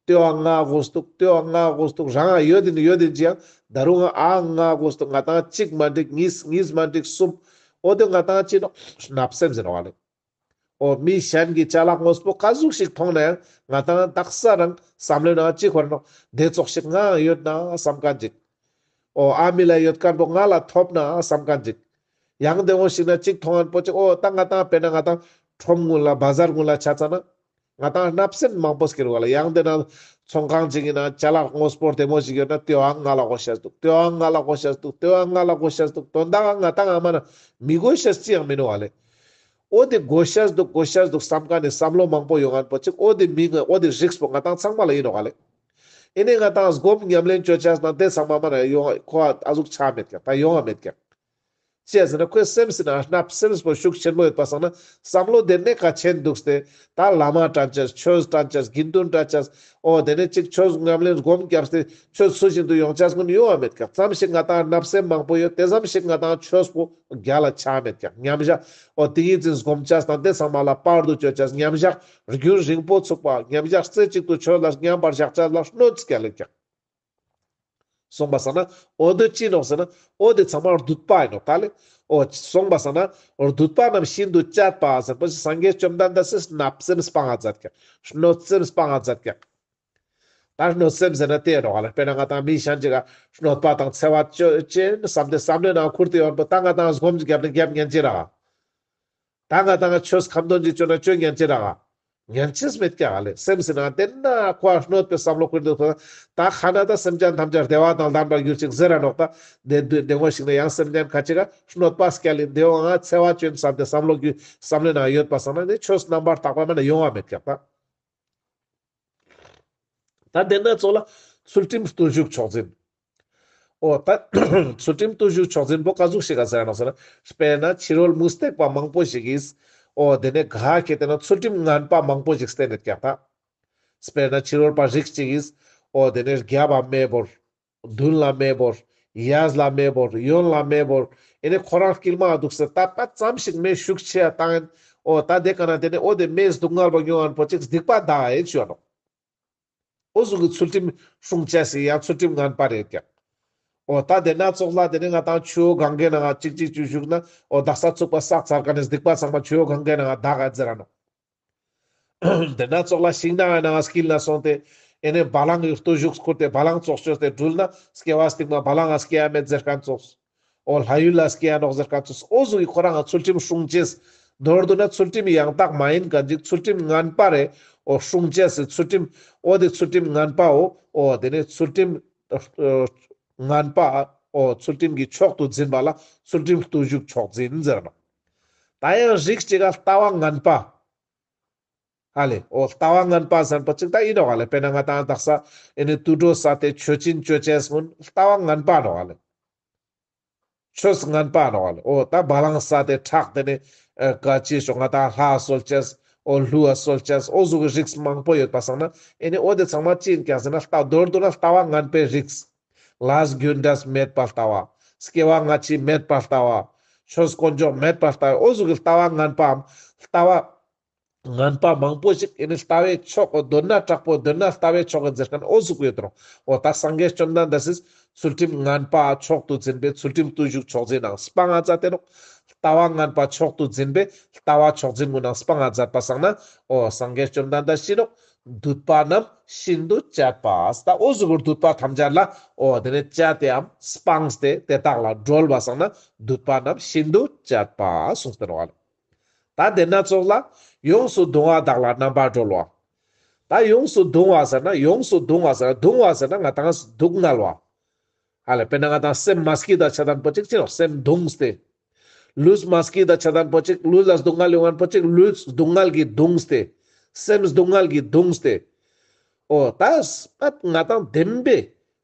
ལྟོས་ཨ་ང་དགོས་འདུག་ལྟོས་ཨ་ང་དགོས་འདུག་རང་ཡོད་དེ་ནི་ཡོད་དེ་ཅི་ཡང་ད་རུང་ཨ་ང་དགོས་འདུག་ང་དང་གཅིག་མ་འགྲིག་གཉིས། གཉིས་མ་འགྲིག་གསུམ། འོ་དེ་ང་དང་ཅི་ནོག་བརྣབ་སེམས་ཟེར་ནོག་ལེ། འོ་མི་གཞན་གྱི་ཅ་ལག་དངོས་པོ་ག་ཟུག་ཞིག་མཐོང་ན་ཡང་ང་དང་དག་ས་རང་བསམ་བློའི་ནང་ཅི་འཁོར་ནོག་དེ་ཙོགས་ཤིག་ང་ཡོད་ན་བསམ་མཁན་ཅིག་འོ་ཨ་མི་ལ་ཡོད་མཁན་པོ་ང་ལ་ཐོབ་ན་བསམ་མཁན་ཅིག་ཡང་དེ་འོ་ཞིག་ན་ཅིག་མཐོང་མཁན་པོ་ཅིག་འོ་ད་ང་དང་དཔེར་ན་ང་དང་ཁྲོམ་ཀུན་ལ་བ་ཟར་ཀུན་ལ་ཆ་ཙ་ན་ང་དང་བརྣབ་སེམས་མང་པོ་སྐྱེ་རུ་བ་ལ། ཡང་དེ་ན་ ཚོང་ཁང་ཅིག་ཡིན་ན་ཅ་ལག་དངོས་པོ་བདེ་མོ་ཞིག་ཡོད་ན་དེའང་ང་ལ་དགོས་ཤེས་འདུག་དེའང་ང་ལ་དགོས་ཤེས་འདུག་དེའང་ང་ལ་དགོས་ཤེས་འདུག་དོན་དག་ང་ཏང་ཨ་མ་ན་མི་དགོས་ཤེས་ཅི་ཡང་མི་ནུག་ཨ་ལེ། འོ་དེ་དགོས་ཤེས་འདུག་དགོས་ཤེས་འདུག་བསམ་མཁན་ནི་བསམ་བློ་མང་པོ་ཡོང་ངན་པོ་ཅིག་འོ་དེ་མི་ངོ་འོ་དེ་རིགས་པོ་ང་ཏང་ཚང་མ་ལ་ཡིན་ནོག་ཨ་ལེ། ཨེ་ནེ་ང་ཏང་སྒོམ་ཉམས་ལེན་ཅོ་ཆས་ན་དེ་ཚང་མ་མ་ན་ཡོང་ཁོ་ཨ་ཟུག་ཆ་མེད་ཀྱག་ད་ཡོང་བ་མེད་ཀྱག་ཅི་ཟེར་ན་ཁོའི་སེམས་སི་ནང་ན་སེམས་པོ་ཤུགས་ཆེན་པོ་ཡོད་པ་སང་ན་བསམ་བློ་དེ་ནེ་ག་ཆེན་འདུག་སྟེ། ད་བླ་མ་དྲན་ཅེས་ཆོས་དྲན་ཅེས་དགེ་འདུན་དྲན་ཅེས་འོ་དེ་ནེ་ཅིག་ཆོས་ཉམས་ལེན་སྒོམ་བརྒྱབ་སྟེ་ཆོས་ཚུལ་བཞིན་དུ་ཡོང་ཅེས་ཀུན་ཡོང་བ་མེད་ཀྱག་ཙམ་ཞིག་ང་ཏང་བརྣབ་སེམས་མང་པོ་ཡོད་དེ་ཙམ་ཞིག་ང་ཏང་ཆོས་པོ་རྒྱལ་ལ་ཆ་མེད་ཀྱག་མཉམ་བཞག་འོ་ཏིང་ངེ་འཛིན་སྒོམ་ཅེས་དང་དེ་ཚང་མ་ལ་བར་དུ་གཅོད་ཅེས་མཉམ་བཞག་རྒྱུན་རིང་པོ་ཚུགས་པ་མཉམ་བཞག་རྩེ་གཅིག་ཏུ་ཆོས་ལ་མཉམ་པར་བཞག་ཅེས་ལ་གནོད་སྐྱེལ་ལེ་ཀྱག་སོང་པ་སང་ན་འོ་དེ་ཅི་ནོག་ཟེར་ན་འོ་དེ་ཚང་མ་སྡུག་པ་ཡིན་ནོག་ད་ལེ། འོ་སོང་པ་སང་ན་འོ་སྡུག་པ་རྣམས་ཤིན་ཏུ་བཅད་པ་ཟེར་པོ་ཅིག་སངས་རྒྱས་བཅོམ་ལྡན་འདས་སི་བརྣབ་སེམས་སྤང་ང་མཛད་ཀྱག་གནོད་སེམས་སྤང་ང་མཛད་ཀྱག་ད་གནོད་སེམས་ཟེར་ན་དེ་ཡིན་ནོག་ལེ། དཔེར་ན་ང་ཏང་མི་ཤན་ཅིག་ག་གནོད་པ་དང་འཚེ་བ་ཅོ་ཅེས་བསམ་སྟེ་བསམ་བློའི་ནང་ཁུར་ཏེ་ཡོང་པོ་ད་ང་ཏང་སྒོམ་གྱི་རྒྱབ་ནེ་རྒྱབ་ཉན་ཅེས་ར། ད་ང་ཏང་ཆོས་ཁ་འདོན་ཅིག་ཅོ་ན་ཅོ་ཉན་ཅེས་ར། ཉན་ཅེས་མེད་ཀྱག་ལེ། སེམས་སི་ནང་དེ་ན་ཁོ་གནོད་པའི་བསམ་བློ་ཁུར་འདུག་ད་ཁ་ན་ད་སེམས་ཅན་ཐམས་ཅད་བདེ་བ་དང་ལྡན་པར་གྱུར་ཅིག་ཟེར་ར་ནོག་ད་དེ་དུས་དེ་ངོ་ཞིག་ན་ཡང་སེམས་ཅན་ཁ་ཅིག་ག་གནོད་པ་སྐྱལ་ལེ་དེ་འོ་ང་འཚེ་བ་ཅོ་ཡིན་བསམ་སྟེ་བསམ་བློ་གྱི་བསམ་བློའི་ནང་ཡོད་པ་སང་ན་ནི་ཆོས་རྣམ་པར་དག་པ་མ་ན་ཡོང་བ་མེད་ཀྱག་ད། ད་དེ་ན་ཚོགས་ལ་ཚུལ་ཁྲིམས་བརྟུལ་ཞུགས་མཆོག་འཛིན། འོ་ད་ཚུལ་ཁྲིམས་བརྟུལ་ཞུགས་མཆོག་འཛིན་པོ་ག་ཟུག་ཞིག་ག་ཟེར་ནོག་ཟེར་ན། དཔེར་ན་ཕྱི་རོལ་མུ་སྟེགས་པ་མང་པོ་ཞིག་གིས་འོ་དེ་ནེ་ག་ཁེ་ཏེ་ན་ཚུལ་ཁྲིམས་ངན་པ་མང་པོ་ཞིག་བསྟེན་ནེ་ཀྱག་ད། དཔེར་ན་ཕྱི་རོལ་པ་རིགས་ཅིག་གིས་འོ་དེ་ནེ་རྒྱབ་བ་མེ་བོར། མདུན་ལ་མེ་བོར། གཡས་ལ་མེ་བོར། གཡོན་ལ་མེ་བོར། ཨེ་ནེ་ཁོ་རང་དཀྱིལ་མ་འདུག་ཟེར་ད་པ་ཙམ་ཞིག་མེ་ཤུགས་ཆེ་ཡ་བཏང་ཡིན། འོ་ད་དེ་ཀ་ན་དེ་ནེ་འོ་དེ་མེ་སྡུག་བསྔལ་བ་མྱོང་ཡིན་པོ་ཅིག་སྡིག་པ་ད་ཨེ་ཆུ་ཡ་ནོག་འོ་ཟུག་གི་ཚུལ་ཁྲིམས་སྲུང་ཅེས་སི་ཡང་ཚུལ་ཁྲིམས་ངན་པ་རེད་ཀྱག་འོ་ད་དེ་ན་ཚོགས་ལ་དེ་ནེ་ང་ཏང་ཆུ་བོ་གངྒཱའི་ནང་ང་ཅིག་ཅིག་ཅིག་བཞུགས་ན་འོ་དག་ས་ཚུགས་པ་བསགས་ཚར་ཀ་ནེ་སྡིག་པ་ཚང་མ་ཆུ་བོ་གངྒཱའི་ནང་ང་དག་ག་ཟེར་ར་ནོག་དེ་ན་ཚོགས་ལ་ཤིང་ནགས་ནང་དཀྱིལ་ན་སོང་སྟེ་ཨེ་ནེ་བ་ལང་གི་བརྟུལ་ཞུགས་ཁུར་ཏེ་བ་ལང་ཙོགས་ཅོས་ཏེ་དྲུལ་ན་སྐྱེ་བ་སྟིང་མ་བ་ལང་ང་སྐྱེ་ཡ་མེད་ཟེར་མཁན་ཙོགས། འོ་ལྷ་ཡུལ་ལ་སྐྱེ་ཡ་ནོག་ཟེར་མཁན་ཙོགས། འོ་ཟུག་གི་ཁོ་རང་ང་ཚུལ་ཁྲིམས་སྲུང་ཅེས། མདོར་བསྡུ་ན་ཚུལ་ཁྲིམས་ཡང་དག་མ་ཡིན་མཁན་ཅིག་ཚུལ་ཁྲིམས་ངན་པ་རེ། འོ་སྲུང་ཅེས་སི་ཚུལ་ཁྲིམས། འོ་དེ་ཚུལ་ཁྲིམས་ངན་པའོ། འོ་དེ་ནེ་ཚུལ་ཁྲིམས་ངན་པ། འོ་ཚུལ་ཁྲིམས་ཀྱི་མཆོག་ཏུ་འཛིན་པ་ལ་ཚུལ་ཁྲིམས་བརྟུལ་ཞུགས་མཆོག་འཛིན་ཟེར་ནོག་ད་ཡང་རིགས་ཅིག་ག་ལྟ་བ་ངན་པ། ཧ་ལེ། འོ་ལྟ་བ་ངན་པ་ཟེར་པོ་ཅིག་ད་ཡིན་ནོག་ཧ་ལེ། དཔེར་ན་ང་ཏང་དག་ས་ཨེ་ནེ་དུད་འགྲོ་བསད་དེ་མཆོད་སྦྱིན་ཅོ་ཅེས་ཀུན་ལྟ་བ་ངན་པ་ནོག་ཧ་ལེ། ཆོས་ངན་པ་ནོག་ཧ་ལེ། འོ་ད་བ་ལང་བསད་དེ་ཁྲག་དེ་ནེ་ཨ་ག་ཅི་ཤོག་ང་ཏང་ལྷ་གསོལ་ཅེས། འོ་ཀླུ་གསོལ་ཅེས། འོ་ཟུག་གི་རིགས་མང་པོ་ཡོད་པ་སང་ན་ཨེ་ནེ་འོ་དེ་ཚང་མ་ཅི་ཡིན་ཀྱག་ཟེར་ན་ལྟ་མདོར་བསྡུ་ན་ལྟ་བ་ངན་པའི་རིགས། ལས་རྒྱུ་འབྲས་མེད་པར་ལྟ་བ། སྐྱེ་བ་སྔ་ཕྱི་མེད་པར་ལྟ་བ། ཆོས་དཀོན་མཆོག་མེད་པར་ལྟ་བ། འོ་ཟུག་གི་ལྟ་བ་ངན་པའམ་ལྟ་བ་ངན་པ་མང་པོ་ཞིག་ཨེ་ནེ་ལྟ་བའི་མཆོག་གི་མདོར་ན་དྲག་པོ་མདོར་ན་ལྟ་བའི་མཆོག་གི་ཟེར་མཁན་འོ་ཟུག་ཡོད་དོ། འོ་ད་སངས་རྒྱས་བཅོམ་ལྡན་འདས་སི་ཚུལ་ཁྲིམས་ངན་པ་མཆོག་ཏུ་འཛིན་པའི་ཚུལ་ཁྲིམས་བརྟུལ་ཞུགས་མཆོག་འཛིན་ནང་སྤང་ང་མཛད་དེ་ནོག་ལྟ་བ་ངན་པ་མཆོག་ཏུ་འཛིན་པའི་ལྟ་བ་མཆོག་འཛིན་ཀུན་ནང་སྤང་ང་མཛད་པ་སང་ན་འོ་སངས་རྒྱས་བཅོམ་ལྡན་འདས་ཤི་ནོག་སྡུད་པ་རྣམས་ཤིན་ཏུ་བཅད་པ། ད་འོ་ཟུག་གི་སྡུད་པ་ཐམས་ཅད་ལ་འོ་དེ་ནེ་བཅད་དེའམ་སྤངས་ཏེ་དེ་དག་ལས་གྲོལ་བ་སང་ན་སྡུད་པ་རྣམས་ཤིན་ཏུ་བཅད་པ་གསུངས་ཏེ་ནོག་ཧ་ལེ། ད་དེ་ན་ཚོགས་ལ་ཡོངས་སུ་གདུང་བ་དག་ལ་རྣམ་པར་གྲོལ་བ། ད་ཡོངས་སུ་གདུང་བ་ཟེར་ན་ཡོངས་སུ་གདུང་བ་ཟེར་ན་གདུང་བ་ཟེར་ན་ང་ཏང་སྡུག་བསྔལ་བ། ཧ་ལེ། དཔེར་ན་ང་ཏང་སེམས་མ་སྐྱིད་ད་ཆ་དན་པོ་ཅིག་ཅི་ནོག་སེམས་གདུངས་ཏེ། ལུས་མ་སྐྱིད་ད་ཆ་དན་པོ་ཅིག་ལུས་ལ་སྡུག་བསྔལ་ཡོང་ངན་པོ་ཅིག་ལུས་སྡུག་བསྔལ་གྱིས་གདུངས་ཏེ། སེམས་སྡུག་བསྔལ་གྱིས་གདུངས་ཏེ། འོ་ད་ང་ཏང་བདེན་པའི་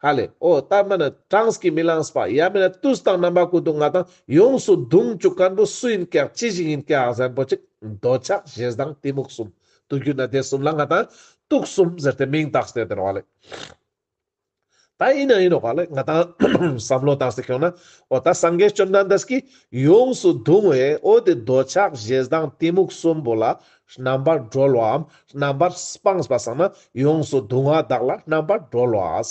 ཧ་ལེ། འོ་ད་མ་ན་གྲངས་ཀྱིས་མི་ལངས་པ་ཡ་མེད་ན་དུས་དང་རྣམ་པ་ཀུན་ཏུ་ང་ཏང་ཡོངས་སུ་གདུང་བཅུག་མཁན་པོ་སུ་ཡིན་ཀྱག་ཅི་ཞིག་ཡིན་ཀྱག་ཟེར་མཁན་པོ་ཅིག་འདོད་ཆགས་ཞེ་སྡང་གཏི་མུག་གསུམ། དུས་རྒྱུན་ན་དེ་གསུམ་ལ་ང་ཏང་དུག་གསུམ་ཟེར་ཏེ་མིང་བཏགས་ཏེ་དེ་ནོག་ཧ་ལེ། ད་ཡིན་ན་ཡིན་ནོག་ཧ་ལེ། ང་ཏང་བསམ་བློ་བཏང་སྟེ་ཁྱོང་ན་འོ་ད་སངས་རྒྱས་བཅོམ་ལྡན་འདས་ཀྱིས་ཡོངས་སུ་གདུང་བའི་འོ་དེ་འདོད་ཆགས་ཞེ་སྡང་གཏི་མུག་གསུམ་པོ་ལ་རྣམ་པར་གྲོལ་བའམ་རྣམ་པར་སྤངས་པ་སང་ན་ཡོངས་སུ་གདུང་བ་དག་ལ་རྣམ་པར་གྲོལ་བ།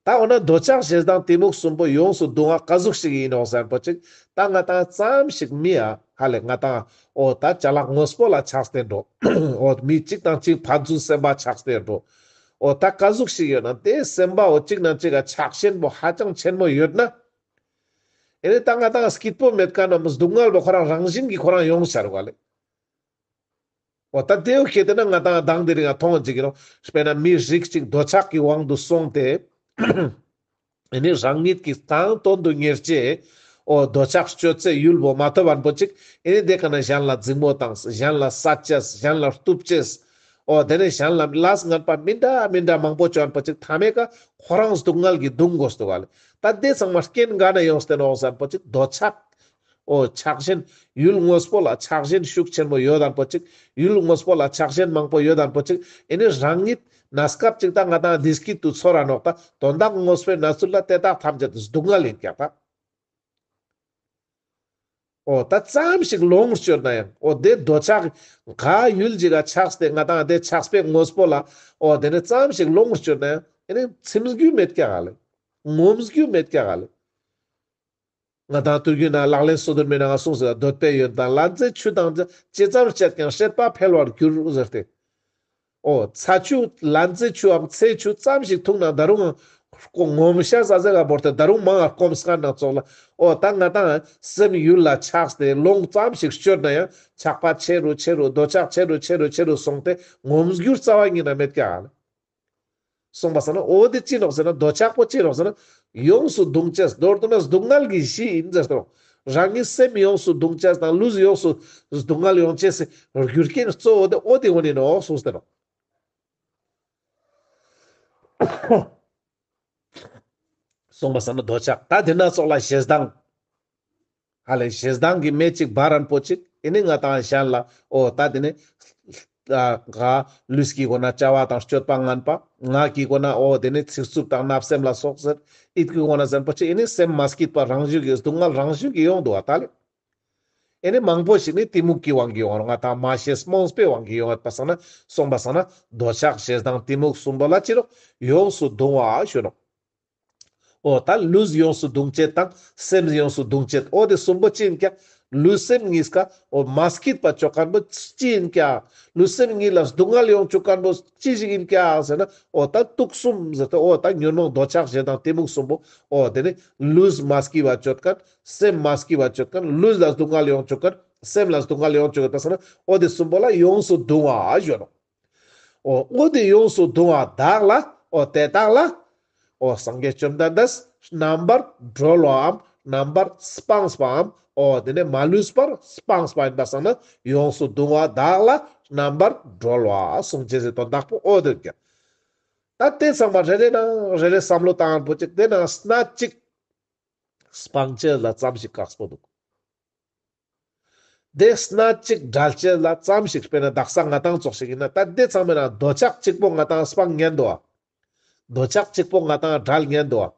ད་འོ་ན་འདོད་ཆགས་ཞེ་སྡང་གཏི་མུག་གསུམ་པོ་ཡོངས་སུ་གདུང་བ་ག་ཟུག་ཞིག་ཡིན་ནོག་ཟེར་པོ་ཅིག་ད་ང་ཏང་ཙམ་ཞིག་མི་ཡ་ཧ་ལེ་ང་ཏང་འོ་ད་ཅ་ལག་དངོས་པོ་ལ་ཆགས་ཏེ་འགྲོ། འོ་མི་གཅིག་དང་གཅིག་ཕན་ཚུན་སེམས་པ་ཆགས་ཏེ་འགྲོ། འོ་ད་ག་ཟུག་ཞིག་ཡོད་ན་དེ་སེམས་པ་འོ་གཅིག་ནང་གཅིག་ག་ཆགས་ཞེན་པོ་ཧ་ཅང་ཆེན་མོ་ཡོད་ན། ཨེ་ནེ་ད་ང་ཏང་སྐྱིད་པོ་མེད་མཁན་ནམ་སྡུག་བསྔལ་བོ་ཁོ་རང་རང་བཞིན་གྱིས་ཁོ་རང་ཡོང་ཆ་རུག་ལེ། འོ་ད་དེའོ་ཁེ་ཏེ་ན་ང་ཏང་མདང་དེ་རིང་ང་མཐོང་ཅིག་ཡིན་ནོག། དཔེར་ན་མི་རིགས་ཅིག་འདོད་ཆགས་ཀྱི་དབང་དུ་སོང་སྟེ། ཨེ་ནི་རང་ཉིད་ཀྱི་དང་དོན་དུ་གཉེར་ཅེས། འོ་འདོད་ཆགས་སྤྱོད་ཚེ་ཡུལ་བོ་མ་ཐོབ་པ་པོ་ཅིག། ཨེ་ནི་དེ་ཀ་ན་གཞན་ལ་འཛིང་མོ་བཏང་། གཞན་ལ་བསད་ཅེས། གཞན་ལ་གཏུབ་ཅེས། འོ་དེ་ནས་གཞན་ལ་ལས་ངན་པ་མི་འདྲ་མི་འདྲ་མང་པོ་བཅོ་ཨན་པོ་ཅིག་ཐ་མའི་ཀ་ཁོ་རང་སྡུག་བསྔལ་གྱི་གདུང་དགོས་འདུག་ག་ལེ། ད་དེ་ཚང་མ་རྐྱེན་ག་ན་ཡོངས་ཏེ་ནོག་ཟེར་པོ་ཅིག་འདོད་ཆགས། འོ་ཆགས་ཞེན། ཡུལ་དངོས་པོ་ལ་ཆགས་ཞེན་ཤུགས་ཆེན་མོ་ཡོད་ཨན་པོ་ཅིག། ཡུལ་དངོས་པོ་ལ་ཆགས་ཞེན་མང་པོ་ཡོད་ཨན་པོ་ཅིག། ཨེ་ནི་རང་ཉིད་གནས་སྐབས་ཅིག་ད་ང་ཏང་བདེ་སྐྱིད་དུ་ཚོར་ར་ནོག། ད་དོན་དག་དངོས་པོའི་གནས་ཚུལ་ལ་དེ་དག་ཐམས་ཅད་སྡུག་བསྔལ་ཡིན་ཀྱག་ད། འོ་ད་ཙམ་ཞིག་ལོངས་སྤྱོད་ན་ཡང་། འོ་དེ་འདོད་ཆགས་ག་ཡུལ་ཅིག་ག་ཆགས་ཏེ་ང་ཏང་དེ་ཆགས་པའི་དངོས་པོ་ལ། འོ་དེ་ནས་ཙམ་ཞིག་ལོངས་སྤྱོད་ན་ཡང་། ཨེ་ནི་ཚིམ་རྒྱུ་མེད་ཀྱག་ག་ལེ། ངོམས་རྒྱུ་མེད་ཀྱག་ག་ལེ། ང་ཏང་དུས་རྒྱུན་ན་ལག་ལེན་སོ་བདུན་མའི་ནང་གསུངས་ཟེར། འདོད་པའི་ཡོན་ཏན་ལན་ཚྭའི་ཆུ་དང་ཇི་ཙམ་སྤྱད་ཀྱང་། སྲེད་པ་འཕེལ་བར་འགྱུར་ཟེར་ཏེ། འོ་ཚྭ་ཆུ་ལན་ཚྭའི་ཆུའམ་ཚྭའི་ཆུ་ཙམ་ཞིག་འཐུང་ན་ད་རུང་ངོམས་ཤ་ཟ་ཟེར་ག་བོར་ཏེ་ད་རུང་མང་ང་སྐོམ་སྐད་ན་ཙོགས་ལ། འོ་ད་ང་ཏང་སེམས་ཡུལ་ལ་ཆགས་ཏེ་ལོངས་ཙམ་ཞིག་སྤྱོད་ན་ཡང་ཆགས་པ་ཆེ་རུ་ཆེ་རུ་འདོད་ཆགས་ཆེ་རུ་ཆེ་རུ་ཆེ་རུ་སོང་སྟེ་ངོམས་རྒྱུ་རྩ་བ་ཉིད་ན་མེད་ཀྱག་ག་ལེ། སོང་པ་སང་ན་འོ་དེ་ཅི་ནོག་ཟེར་ན། འདོད་ཆགས་པོ་ཅི་ནོག་ཟེར་ན། ཡོངས་སུ་གདུང་ཅེས། མདོར་བསྡུ་ན་སྡུག་བསྔལ་གྱི་གཞི་ཡིན་ཟེར་ཏེ་ནོག། རང་ཉིད་སེམས་ཡོངས་སུ་གདུང་ཅེས་དང་ལུས་ཡོངས་སུ་སྡུག་བསྔལ་ཡོང་ཅེས་སི་རྒྱུ་རྐྱེན་གཙོ་བོ་དེ་འོ་དེ་འོ་ནི་ནོག་གསུངས་ཏེ་ནོག། སོང་པ་སང་ན་འདོད་ཆགས། ད་དེ་ན་ཙོགས་ལ་ཞེ་སྡང་། ཧ་ལས་ཞེ་སྡང་གི་མེ་ཅིག་འབར་རན་པོ་ཅིག། ཨེ་ནི་ང་ཏང་གཞན་ལ་འོ་ད་དེ་ནི་ཨ་ག་ལུས་ཀྱི་སྒོ་ན་བྱ་བ་དང་སྤྱོད་པ་ངན་པ། ངག་གི་སྒོ་ན་འོ་དེ་ནི་ཚིག་རྩུབ་དང་བརྣབ་སེམས་ལ་སོགས་ཟེར། ཡིད་ཀྱི་སྒོ་ན་ཟེར་པོ་ཅིག། ཨེ་ནི་སེམས་མ་སྐྱིད་པ་རང་བཞིན་གྱི་སྡུག་བསྔལ་རང་བཞིན་གྱི་ཡོང་འདུག་བ་ད་ལེ། ཨེ་ནི་མང་པོ་ཞིག་ནི་གཏི་མུག་གི་དབང་གིས་ཡོང་ང་ཏང་མ་ཤེས་རྨོངས་པའི་དབང་གིས་ཡོང་ང་པ་སང་ན། སོང་པ་སང་ན་འདོད་ཆགས་ཞེ་སྡང་གཏི་མུག་གསུམ་པོ་ལ་ཅི་ནོག། ཡོངས་སུ་གདུང་བ་ཞུ་ནོག། འོ་ད་ལུས་ཡོངས་སུ་གདུང་ཅེས་དང་སེམས་ཡོངས་སུ་གདུང་ཅེས། འོ་དེ་གསུམ་པོ་ཅི་ཡིན་ཀྱག། ལུས་སེམས་གཉིས་ཀ་འོ་མ་སྐྱིད་པ་བཅོ་མཁན་པོ་ཅི་ཡིན་ཀྱག། ལུས་སེམས་གཉིས་ལ་སྡུག་བསྔལ་ཡོང་བཅུག་མཁན་པོ་ཅི་ཞིག་ཡིན་ཀྱག་ཟེར་ན། འོ་ད་དུག་གསུམ་ཟེར་ཏེ། འོ་ད་ཉོན་མོངས་འདོད་ཆགས་ཞེ་སྡང་གཏི་མུག་གསུམ་པོ། འོ་དེ་ནི་ལུས་མ་སྐྱིད་པ་བཅོ་མཁན། སེམས་མ་སྐྱིད་པ་བཅོ་མཁན། ལུས་ལ་སྡུག་བསྔལ་ཡོང་བཅུག་མཁན། སེམས་ལ་སྡུག་བསྔལ་ཡོང་བཅུག་མཁན་པ་སང་ན། འོ་དེ་གསུམ་པོ་ལ་ཡོངས་སུ་གདུང་བ་ཞུ་ནོག། འོ་འོ་དེ་ཡོངས་སུ་གདུང་བ་དག་ལ། འོ་དེ་དག་ལ། འོ་སངས་རྒྱས་བཅོམ་ལྡན་འདས་རྣམ་པར་གྲོལ་བའམ་རྣམ་པར་སྤངས་པའམ། འོ་དེ་ནས་མ་ལུས་པར་སྤངས་པ་ཡིན་པ་སང་ན། ཡོངས་སུ་གདུང་བ་དག་ལ་རྣམ་པར་གྲོལ་བ་གསུངས་ཅེས་སི་དོན་དག་པོ་འོ་དེ་ཀྱང་། ད་དེ་ཚང་མ་རེ་རེ་ནང་རེ་རེ་བསམ་བློ་བཏང་པོ་ཅིག། དེ་ནང་སྣ་གཅིག་སྤང་ཅེས་ལ་ཙམ་ཞིག་དཀགས་པོ་འདུག། དེ་སྣ་གཅིག་བྲལ་ཅེས་ལ་ཙམ་ཞིག། དཔེར་ན་དག་ས་ང་ཏང་ཙོགས་ཤིག་ཡིན་ན། ད་དེ་ཚང་མའི་ནང་འདོད་ཆགས་གཅིག་པོ་ང་ཏང་སྤང་ཉན་འདུག་བ། འདོད་ཆགས་གཅིག་པོ་ང་ཏང་བྲལ་ཉན་འདུག་བ།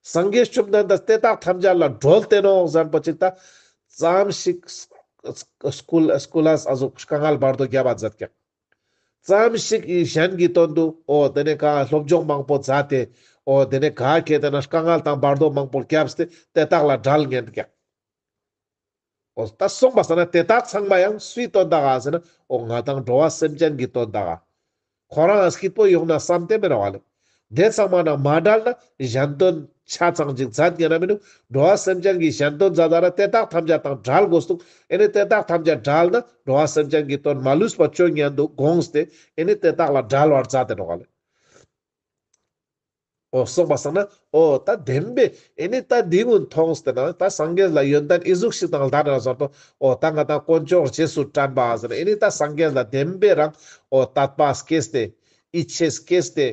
སངས་རྒྱས་བཅོམ་ལྡན་འདས་དེ་དག་ཐམས་ཅད་ལ་གྲོལ་ཏེ་ནོག་ཟེར་པོ་ཅིག། ད་ཙམ་ཞིག་སྐུལ་སྐུལ་ལ་ཨ་ཟུག་དཀའ་ངལ་བར་དོ་རྒྱབ་པ་མཛད་ཀྱག། ཙམ་ཞིག་གཞན་གྱི་དོན་དུ་འོ་དེ་ནས་ག་སློབ་སྦྱོང་མང་པོ་མཛད་དེ། འོ་དེ་ནས་ག་ཁེ་ཏེ་ན་དཀའ་ངལ་དང་བར་དོ་མང་པོ་བརྒྱབ་སྟེ་དེ་དག་ལ་བྲལ་ཉན་ཀྱག། འོ་ད་སོང་པ་སང་ན་དེ་དག་ཚང་མ་ཡང་སུའི་དོན་དག་ག་ཟེར་ན། འོ་ང་ཏང་འགྲོ་བ་སེམས་ཅན་གྱི་དོན་དག་ག། ཁོ་རང་ང་སྐྱིད་པོ་ཡོང་ན་བསམ་སྟེ་མེད་ནོག་བ་ལེ། དེ་ཚང་མ་ནང་མ་བྲལ་ན་གཞན་དོན་ཆ་ཚང་ཅིག་མཛད་ཉན་ན་མི་ནུག། འགྲོ་བ་སེམས་ཅན་གྱི་གཞན་དོན་མཛད་ད་ན་དེ་དག་ཐམས་ཅད་དང་བྲལ་དགོས་འདུག། ཨེ་ནི་དེ་དག་ཐམས་ཅད་བྲལ་ན་འགྲོ་བ་སེམས་ཅན་གྱི་དོན་མ་ལུས་པ་བཅོ་ཉན་འདུག་དགོངས་ཏེ། ཨེ་ནི་དེ་དག་ལ་བྲལ་བར་མཛད་དེ་ནོག་བ་ལེ། འོ་སོང་པ་སང་ན། འོ་ད་བདེན་པའི་ཨེ་ནི་ད་འདི་ཀུན་མཐོང་སྟེ་ན། ད་སངས་རྒྱས་ལ་ཡོན་ཏན་ཨི་ཟུག་ཞིག་དང་ལྡན་ན་བཟོ་ཏོ། འོ་ད་ང་ཏང་དཀོན་མཆོག་རྗེས་སུ་དྲན་པ་ཟེར་ན། ཨེ་ནི་ད་སངས་རྒྱས་ལ་བདེན་པའི་རང་འོ་དད་པ་སྐྱེས་ཏེ། ཡིད་ཆེས་སྐྱེས་ཏེ།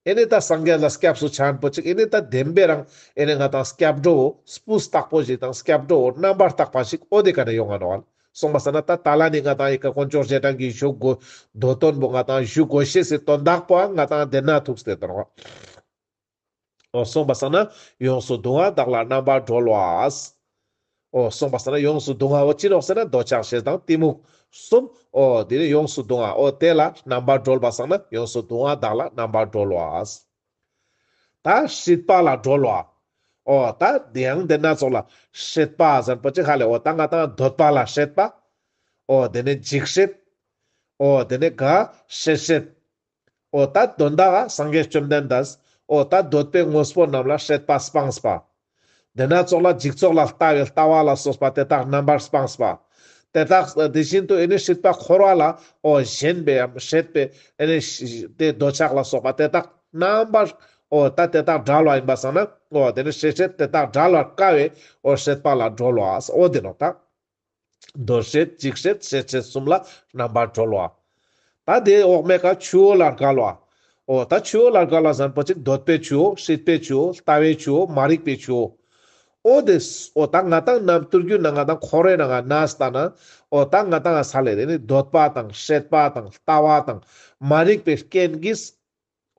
ཨེ་ནི་ད་སངས་རྒྱས་ལ་སྐྱབས་སུ་ཆ་ཨན་པོ་ཅིག། ཨེ་ནི་ད་བདེན་པའི་རང་ཨེ་ནི་ང་ཏང་སྐྱབས་འགྲོ་སྤུས་དག་པོ་ཞིག་དང་སྐྱབས་འགྲོ་རྣམ་པར་དག་པ་ཞིག་འོ་དེ་ཀ་ནས་ཡོང་ང་ནོག་བ། སོང་པ་སང་ན་ད་ད་ལ་ནི་ང་ཏང་ཨི་ཀ་དཀོན་མཆོག་རྗེས་དྲན་གྱི་ཞུ་དགོས་འདོད་དོན་པོ་ང་ཏང་ཞུ་དགོས་ཤེས་སི་དོན་དག་པོའང་ང་ཏང་དེ་ན་ཐུག་སྟེ་དོན་བ། འོ་སོང་པ་སང་ན་ཡོངས་སུ་གདུང་བ་དག་ལ་རྣམ་པར་གྲོལ་བ། འོ་སོང་པ་སང་ན་ཡོངས་སུ་གདུང་བ་འོ་ཅི་ནོག་ཟེར་ན་འདོད་ཆགས་ཞེ་སྡང་གཏི་མུག་གསུམ། འོ་དེ་ནི་ཡོངས་སུ་གདུང་བ་འོ་དེ་ལ་རྣམ་པར་གྲོལ་བ་སང་ན་ཡོངས་སུ་གདུང་བ་དག་ལ་རྣམ་པར་གྲོལ་བ། ད་སྲིད་པ་ལ་གྲོལ་བ། འོ་ད་དེ་ཡང་དེ་ན་ཙོགས་ལ་སྲིད་པ་ཟེར་པོ་ཅིག་ཧ་ལས། འོ་ད་ང་ཏང་འདོད་པ་ལ་སྲིད་པ། འོ་དེ་ནས་འཇིགས་སྲིད། འོ་དེ་ནས་ག་སྲིད་སྲིད། འོ་ད་དོན་དག་ག་སངས་རྒྱས་བཅོམ་ལྡན་འདས། འོ་ད་འདོད་པའི་དངོས་པོ་རྣམས་ལ་སྲིད་པ་སྤངས་པ། དེ་ན་ཙོགས་ལ་འཇིག་ཚོགས་ལ་ལྟ་བའི་ལྟ་བ་ལ་སོགས་པ་དེ་དག་རྣམ་པར་སྤངས་པ། དེ་དག་དེ་བཞིན་དུ་ཨེ་ནི་སྲེད་པ་འཁོར་བ་ལ་འོ་ཞེན་པའམ་སྲེད་པའི་ཨེ་ནི་དེ་འདོད་ཆགས་ལ་སོགས་པ་དེ་དག་རྣམ་པར་འོ་ད་དེ་དག་བྲལ་བ་ཡིན་པ་སང་ན་འོ་དེ་ནི་སྲེད་སྲེད་དེ་དག་བྲལ་བར་དཀའ་བའི་འོ་སྲེད་པ་ལ་གྲོལ་བ་འོ་དེ་ནོག་ད། འདོད་སྲེད་འཇིགས་སྲེད་སྲེད་སྲེད་གསུམ་ལ་རྣམ་པར་གྲོལ་བ། ད་དེ་འོག་མའི་ཀ་ཆུ་བོ་ལ་བརྒལ་བ། འོ་ད་ཆུ་བོ་ལ་བརྒལ་བ་ཟེར་ན་པོ་ཅིག་འདོད་པའི་ཆུ་བོ་སྲེད་པའི་ཆུ་བོ་ལྟ་བའི་ཆུ་བོ་མ་རིག་པའི་ཆུ་བོ། འོ་དེ་འོ་ད་ང་དང་ནམ་ཐུར་རྒྱུད་ན་ང་དང་འཁོར་བའི་ནང་ང་ན་སྟ་ན་འོ་ད་ང་དང་ས་ལེ་དེ་ནི་འདོད་པ་དང་སྲེད་པ་དང་ལྟ་བ་དང་མ་རིག་པའི་རྐྱེན་གྱིས།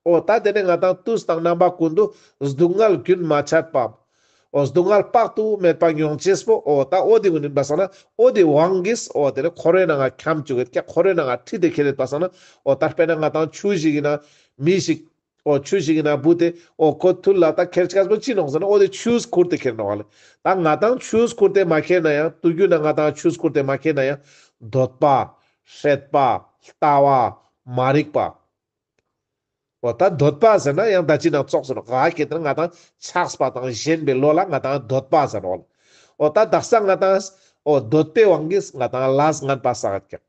འོ་ད་དེ་ནས་ང་དང་དུས་དང་རྣམ་པ་ཀུན་ཏུ་སྡུག་བསྔལ་རྒྱུན་མ་ཆད་པ། འོ་སྡུག་བསྔལ་དཔག་ཏུ་མེད་པ་མྱོང་ཅེས་པོ་འོ་ད་འོ་དེ་ཀུན་ཡིན་པ་སང་ན་འོ་དེ་དབང་གིས་འོ་དེ་ནས་འཁོར་བའི་ནང་ང་འཁྱམས་བཅུག་གེད་ཀྱག་འཁོར་བའི་ནང་ང་ཁྲིད་དེ་ཁྱེར་ཡོད་པ་སང་ན་འོ་ད་དཔེར་ན་ང་དང་ཆུ་ཞིག་ཡིན་ན་མི་ཞིག་འོ་ཆུ་ཞིག་ཡིན་ན་བུ་དེ་འོ་ཁོ་ཐུར་ལ་ད་ཁྱེར་ཅེས་པོ་ཅི་ནོག་ཟེར་ན་འོ་དེ་ཆུས་ཁུར་ཏེ་ཁྱེར་ནོག་ལེ། ད་ང་དང་ཆུས་ཁུར་ཏེ་མ་ཁྱེར་ན་ཡང་ཐུར་རྒྱུད་ན་ང་དང་ཆུས་ཁུར་ཏེ་མ་ཁྱེར་ན་ཡང་འདོད་པ། སྲེད་པ། ལྟ་བ། མ་རིག་པ། འོ་ད་འདོད་པ་ཟེར་ན་ཡང་ད་ཅི་ན་ཙོགས་ཟེར་ནོག་ག་ཁྱེར་ཏེ་ན་ང་དང་ཆགས་པ་དང་ཞེན་པའི་བློ་ལ་ང་དང་འདོད་པ་ཟེར་ནོག་ལེ། འོ་ད་དག་ས་ང་དང་འོ་འདོད་པའི་དབང་གིས་ང་དང་ལས་ངན་པ་བསགས་ཀྱག་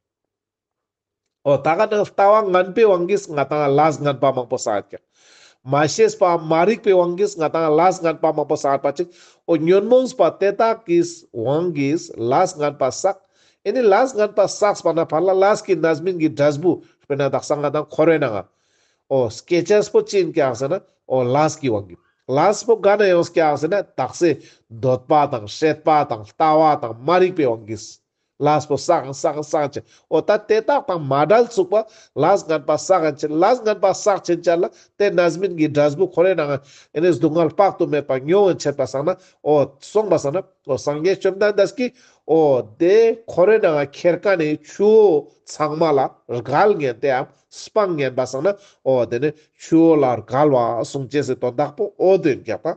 འོ་ད་ག་ནང་ལྟ་བ་ངན་པའི་དབང་གིས་ང་དང་ལས་ངན་པ་མང་པོ་བསགས་ཀྱག་མ་ཤེས་པ་མ་རིག་པའི་དབང་གིས་ང་དང་ལས་ངན་པ་མང་པོ་བསགས་པ་ཅིག་འོ་ཉོན་མོངས་པ་དེ་དག་གི་དབང་གིས་ལས་ངན་པ་བསགས། ཨེ་ནི་ལས་ངན་པ་བསགས་པ་ན་ཕར་ལ་ལས་ཀྱི་རྣམ་སྨིན་གྱི་འབྲས་བུ་དཔེར་ན་དག་ས་ང་དང་འཁོར་བའི་ནང་ང་འོ་སྐྱེ་ཅེས་པོ་ཅི་ཡིན་ཀྱག་ཟེར་ན་འོ་ལས་ཀྱི་དབང་གིས་ལས་པོ་ག་ནས་ཡོང་ཀྱག་ཟེར་ན་དག་སའི་འདོད་པ་དང་སྲེད་པ་དང་ལྟ་བ་དང་མ་རིག་པའི་དབང་གིས། ལས་པོ་བསགས་བསགས་བསགས་ཅེས། འོ་ད་དེ་དག་དང་མ་བྲལ་ཚུག་པ་ལས་ངན་པ་བསགས་ཅེས། ལས་ངན་པ་བསགས་ཅེས་ཅ་ལ་དེ་རྣམ་སྨིན་གྱི་འབྲས་བུ་འཁོར་བའི་ནང་ཨེ་ནི་སྡུག་བསྔལ་དཔག་ཏུ་མེད་པ་མྱོང་བའི་ཆད་པ་སང་ན་འོ་སོང་པ་སང་ན་འོ་སངས་རྒྱས་བཅོམ་ལྡན་འདས་ཀྱིས་འོ་དེ་འཁོར་བའི་ནང་ཁྱེར་ཀ་ནས་ཆུ་བོ་ཚང་མ་ལ་བརྒལ་ཉན་ཏེའམ་སྤང་ཉན་པ་སང་ན་འོ་དེ་ནི་ཆུ་བོ་ལ་བརྒལ་བ་གསུང་ཅེས་སི་དོན་དག་པོ་འོ་དེ་ཡིན་ཀྱག་པ།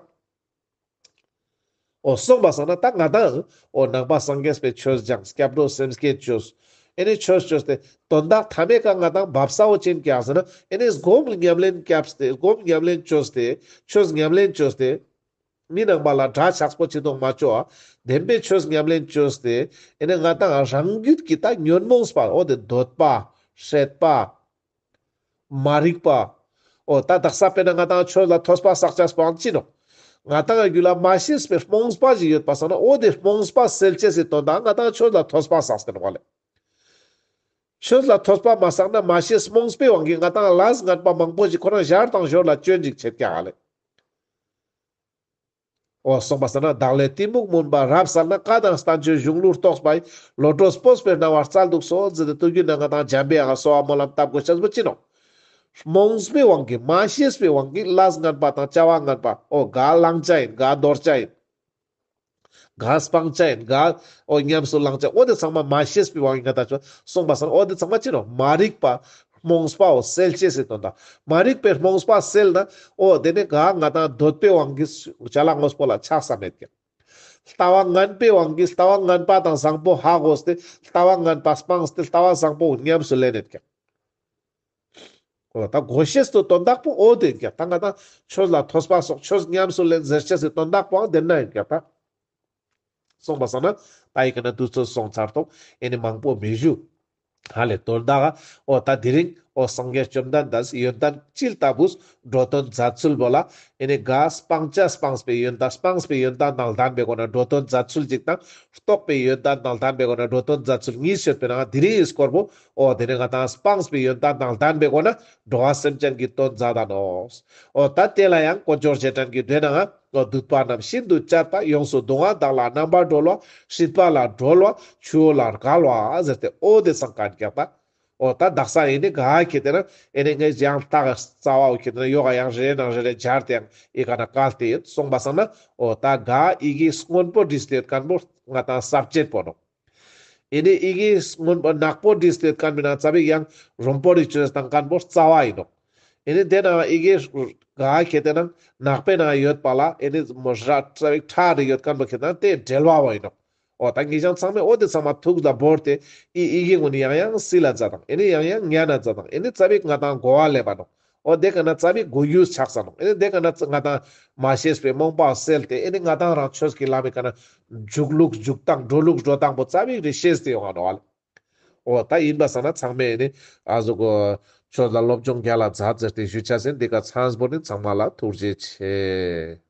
འོ་སོང་པ་སང་ན་ད་ང་དང་འོ་ནང་པ་སངས་རྒྱས་པའི་ཆོས་སྦྱངས་སྐྱབས་འགྲོ་སེམས་བསྐྱེད་བཅོས། ཨེ་ནི་ཆོས་བཅོས་ཏེ་དོན་དག་མཐའ་མའི་ཀ་ང་དང་བབས་ས་བོ་ཅི་ཡིན་ཀྱག་ཟེར་ན་ཨེ་ནི་སྒོམ་ཉམས་ལེན་སྐྱབས་ཏེ་སྒོམ་ཉམས་ལེན་བཅོས་ཏེ་ཆོས་ཉམས་ལེན་བཅོས་ཏེ་མི་ནང་པ་ལ་དགྲ་ཆགས་པོ་ཅི་དང་མ་བཅོ་བ་བདེན་པའི་ཆོས་ཉམས་ལེན་བཅོས་ཏེ་ཨེ་ནི་ང་དང་རང་རྒྱུད་ཀྱི་ད་ཉོན་མོངས་པ་འོ་དེ་འདོད་པ་སྲེད་པ། མ་རིག་པ། འོ་ད་དག་ས་དཔེར་ན་ང་དང་ཆོས་ལ་ཐོས་པ་བསགས་ཅེས་པོའང་ཅི་ནོག་ང་དང་རྒྱུད་ལ་མ་ཤེས་པའི་རྨོངས་པ་ཞིག་ཡོད་པ་སང་ན་འོ་དེ་རྨོངས་པ་སེལ་ཅེས་སི་དོན་དག་ང་དང་ཆོས་ལ་ཐོས་པ་བསགས་ཏེ་ནོག་ལེ། ཆོས་ལ་ཐོས་པ་མ་བསགས་ན་མ་ཤེས་རྨོངས་པའི་དབང་གིས་ང་དང་ལས་ངན་པ་མང་པོ་ཞིག་ཁོ་རང་ཞར་དང་ཞོར་ལ་སྐྱོན་ཞིག་ཆད་ཀྱག་ལེ། འོ་སོང་པ་སང་ན་བདག་ལས་གཏི་མུག་མུན་པ་རབ་བསལ་ནས། བཀའ་དང་བསྟན་བཅོས་གཞུང་ལུགས་རྟོགས་པ་ཡི། བློ་གྲོས་སྤོབས་པའི་སྣང་བ་སྩལ་དུ་གསོལ་ཟེར་ཏེ་ཐུགས་རྒྱུད་ནང་ང་དང་འཇམ་པའི་དབྱངས་གསོལ་བ་སྨོན་ལམ་བཏབ་དགོས་ཤེས་པོ་ཅི་ནོག་རྨོངས་པའི་དབང་གིས་མ་ཤེས་པའི་དབང་གིས་ལས་ངན་པ་དང་བྱ་བ་ངན་པ་འོ་ག་བླང་བྱ་ཡིན་ག་དོར་བྱ་ཡིན། ག་སྤང་བྱ་ཡིན་ག་འོ་ཉམས་སུ་བླང་བྱ་འོ་དེ་ཚང་མ་མ་ཤེས་པའི་དབང་གིས་ང་དང་ཆོས་སོང་པ་སང་ན་འོ་དེ་ཚང་མ་ཅི་ནོག་མ་རིག་པ་རྨོངས་པའོ་སེལ་ཅེས་སི་དོན་དག་མ་རིག་པའི་རྨོངས་པ་སེལ་ན་འོ་དེ་ནི་ག་ང་དང་འདོད་པའི་དབང་གིས་ཅ་ལག་དངོས་པོ་ལ་ཆགས་ས་མེད་ཀྱག་ལྟ་བ་ངན་པའི་དབང་གིས་ལྟ་བ་ངན་པ་དང་བཟང་པོ་ཧ་གོ་སྟེ་ལྟ་བ་ངན་པ་སྤངས་ཏེ་ལྟ་བ་བཟང་པོ་ཉམས་སུ་ལེན་ཡོད་ཀྱག་འོ་ད་གོ་ཤེས་སི་དོན་དག་པོ་འོ་དེ་ཡིན་ཀྱག་ད་ང་དང་ཆོས་ལ་ཐོས་པ་སོགས་ཆོས་ཉམས་སུ་ལེན་ཟེར་ཅེས་སི་དོན་དག་པོའང་དེ་ན་ཡིན་ཀྱག་ད། སོང་པ་སང་ན་ད་ཡི་གེ་ན་དུས་ཚོད་སོང་ཚར་ཏོག་ཨེ་ནི་མང་པོ་མི་ཞུ། ཧ་ལེ་དོན་དག་འོ་ད་དེ་རིང་འོ་སངས་རྒྱས་བཅོམ་ལྡན་འདས་ཡོན་ཏན་ཅི་ལྟ་བུ་འགྲོ་དོན་མཛད་ཚུལ་བོ་ལ་ཨེ་ནི་ག་སྤང་བྱ་སྤངས་པའི་ཡོན་ཏན་སྤངས་པའི་ཡོན་ཏན་དང་ལྡན་པའི་སྒོ་ནས་འགྲོ་དོན་མཛད་ཚུལ་ཅིག་དང་རྟོགས་པའི་ཡོན་ཏན་དང་ལྡན་པའི་སྒོ་ནས་འགྲོ་དོན་མཛད་ཚུལ་གཉིས་ཡོད་པའི་ནང་དེ་རིང་གི་སྐོར་བོ་འོ་དེ་ནི་ང་དང་སྤངས་པའི་ཡོན་ཏན་དང་ལྡན་པའི་སྒོ་ནས་འགྲོ་བ་སེམས་ཅན་གྱི་དོན་མཛད་ད་ནོག་འོ་ད་དེ་ལ་ཡང་དཀོན་མཆོག་རྗེས་དྲན་གྱི་མདོའི་ནང་ང་འོ་སྡུད་པ་རྣམས་ཤིན་ཏུ་སྤྱད་པ། ཡོངས་སུ་གདུང་བ་དག་ལ་རྣམ་པར་གྲོལ་བ། སྲིད་པ་ལས་གྲོལ་བ། ཆུ་བོ་ལས་བརྒལ་བ་ཟེར་ཏེ་འོ་དེ་ཚང་ཀ་ཡིན་ཀྱག་ད། འོ་ད་དག་ས་ཨེ་ནི་ག་ཁྱེར་ཏེ་ན་ཨེ་ནི་ངས་ཡང་ལྟག་རྩ་བ་འོ་ཁྱེར་ཏེ་ན་ཡོག་ག་ཡང་རེ་རེ་ནང་རེ་རེ་སྦྱར་ཏེ་ཡང་ཨི་ཀ་ན་བཀལ་ཏེ་ཡོད། སོང་པ་སང་ན་འོ་ད་ག་ཡི་གེ་སྔོན་པོ་བྲིས་ཏེ་ཡོད་མཁན་པོ་ང་དང་ས་བཅད་པོ་ནོག་ཨེ་ནི་ཡི་གེ་སྔོན་པོ་ནག་པོ་བྲིས་ཏེ་ཡོད་མཁན་པོའི་ནང་ཙ་པིག་ཡང་རོམ་པོ་རིག་བཅོས་བཏང་མཁན་པོ་རྩ་བ་ཡིན་ནོག་ཨེ་ནི་དེ་ནང་ཡི་གེ་ག་ཁྱེར་ཏེ་ན་ནག་པོའི་ནང་ཡོད་པ་ལ་ཨེ་ནི་མོ་ར་ཙ་པིག་ཁྲ་རེ་ཡོད་མཁན་པོ་ཁྱེར་ཏེ་ན་དེ་འབྲེལ་བ་བོ་ཡིན་ནོག་འོ་ད་ངེད་ཅག་ཚང་མས་འོ་དེ་ཚང་མ་ཐུགས་ལ་བོར་ཏེ་ཨི་ཡི་གེ་ཀུན་ཡང་ཡང་སིལ་ལ་མཛད་དང་ཨེ་ནི་ཡང་ཡང་ཉན་ན་མཛད་དང་ཨེ་ནི་ཙ་པིག་ང་དང་གོ་བ་ལེན་པ་ནོག་འོ་དེ་ཀ་ན་ཙ་པིག་གོ་ཡུས་ཆགས་ས་ནོག། ཨེ་ནི་དེ་ཀ་ན་ང་དང་མ་ཤེས་པའི་རྨོངས་པ་སེལ་ཏེ་ཨེ་ནི་ང་དང་རང་ཆོས་ཀྱི་ལམ་མི་ཀ་ན་འཇུག་ལུགས་འཇུག་སྟངས་འགྲོ་ལུགས་འགྲོ་སྟངས་པོ་ཙ་པིག་རེ་ཤེས་ཏེ་ཡོང་ང་ནོག་ཨ་ལེ། འོ་ད་ཡིན་པ་སང་ན་ཚང་མས་ཨེ་ནི་ཨ་ཟུག་གོ་ཆོས་ལ་སློབ་སྦྱོང་རྒྱལ་ལ་མཛད་ཟེར་ཏེ་ཞུ་ཆ་ཟིན། འདི་ཀ་ཚང་པོ་ནི་ཚང་མ་ལ་ཐུགས་རྗེ་ཆེ།